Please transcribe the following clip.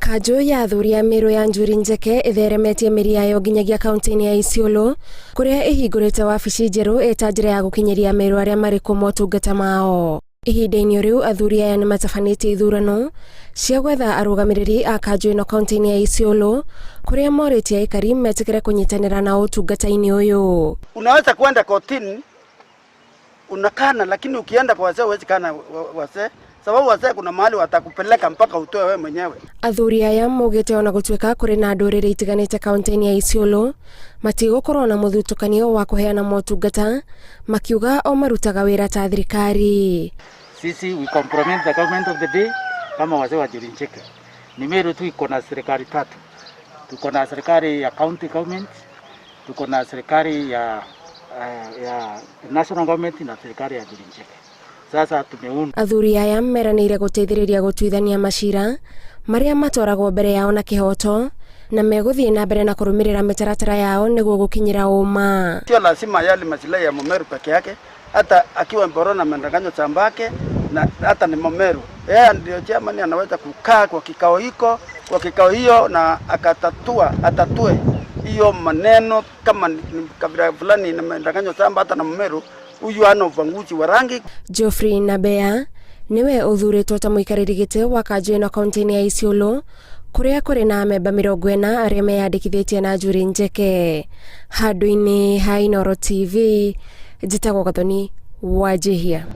Kanjũ ya athuri a Meru ya Njuri Njeke ĩtheremetie mĩri yayo nginyagia kaunti-inĩ ya Isiolo kũrĩa ĩhingũrĩte wabici njerũ ĩta njĩra ya gũkinyĩria Ameru arĩa marĩ kuo motungata mao. Ihinda-inĩ o rĩu athuri aya nĩ matabanĩtie ithurano cia gwetha arũgamĩrĩri a kanjũ ĩno kaunti-inĩ ya Isiolo kũrĩa morĩtie aikari metĩkĩre kũnyitanĩra nao ũtungata-inĩ ũyũ. Unaweza kwenda kotini unakana, lakini ukienda kwa wazee huwezi kana wazee, sababu wazee kuna mahali watakupeleka mpaka utoe wewe mwenyewe. Athuri aya maugĩte ona gũtuĩka kũrĩ na ndũrĩrĩ itiganĩte kaunti-inĩ ya Isiolo matigũkorwo na mũthutũkanio wa kũheana motungata makiuga o marutaga wĩra ta thirikari. Sisi we compliment the government of the day kama wazee wa Njuri Ncheke. Ni Meru tu iko na serikali tatu. Tuko na serikali ya county government, tuko na serikali ya national government na serikali ya Njuri Ncheke. Sasa tumeunda Athuri aya meranĩire gũteithĩrĩria gũtuithania macira marĩa matwaragwo mbere yao na kĩhoto na megũthiĩ na mbere na kũrũmĩrĩra mĩtaratara yao nĩguo gũkinyĩra ũma. Sio lazima yale masilahi ya Mumeru peke yake, hata akiwa Mborona amedanganywa shamba yake na hata ni Mumeru, yeye ndio chairman, anaweza kukaa kwa kikao hiko kwa kikao hiyo na akatatua atatue hiyo maneno kama ni kabila fulani imedanganywa shamba hata na Mumeru, huyu ana ubaguzi wa rangi. Geoffrey Nabea niwe ũthurĩtwo ta mũikarĩri gĩtĩ wa kanjũ ĩno kaunti-inĩ ya Isiolo kũrĩa kũrĩ na amemba 40 arĩa meyandĩkithĩtie na Njuri Njeke. Handũ-inĩ ha Inooro TV, njĩtagwo Gathoni Wanjihia.